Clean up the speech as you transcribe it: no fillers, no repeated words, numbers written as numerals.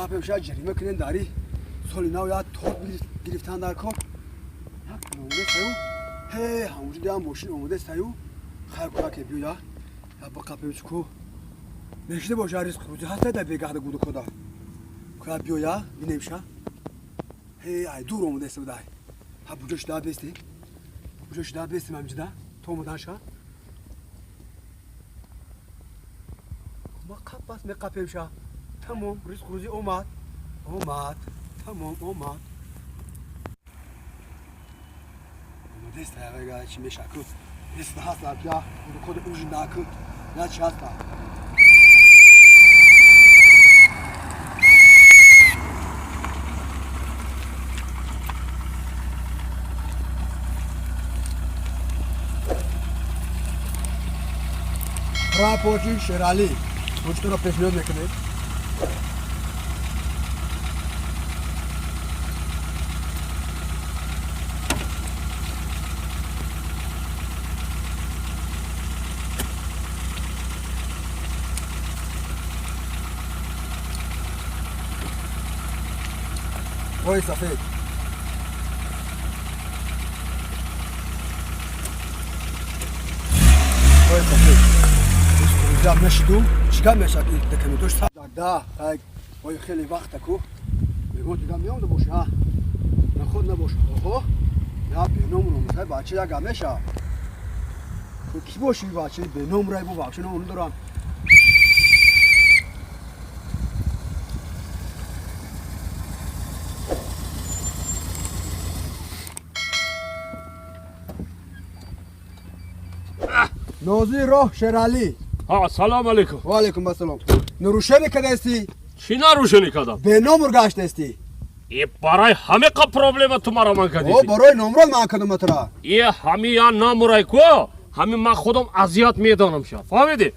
Қапем ша ҷарима кунем дари соли нав я торт гирифтан дар кор. Як омода саю. Ҳе, ҳамуҷо диам мошин омода саю. Хайр кураке биёя. Я биқапем чику. Мешида боша ризқ рӯзи ҳаста да бегаҳда гуду кода. Куя биёя, бинем ша. Ҳе, ай дур омода иста будай. Ҳа буҷо шуда бести. Буҷо шуда бести мамҷида. То омодан ша. Ма қапас меқапем ша. Тамом, ризқ рӯзӣ омад. Омад. Тамом, омад. Омадеста явега чи мешаку. Иста ҳаста я гуду кода ужин даку. Я чи ҳаста. Прапорщик Шерали. Ручкаро пешниҳод мекунед. Ой, сафед. Ой, сафед. Рӯзам нашиду, чикар мешад ин документош да, ай, ой хеле вақта ку. Мегӯ дига меомда боша, ҳа. Наход набоша. Оҳо. Я беном ромусай бача я гап меша. Ку ки боши бача беном рай бу бача ном дорам. Нозир роҳ Шералӣ. Ҳа, салом алейкум. Ва алейкум ассалом. Нарушение кардасти? Чӣ нарушение кардам? Беномр гаштасти. Е, барои ҳамиқа проблема ту маро ман О, кардиси. Барои номрод ман кардам тура. Е, ҳами я намурай ку, ҳами ман худам азият медонам ша. Фаҳмидӣ?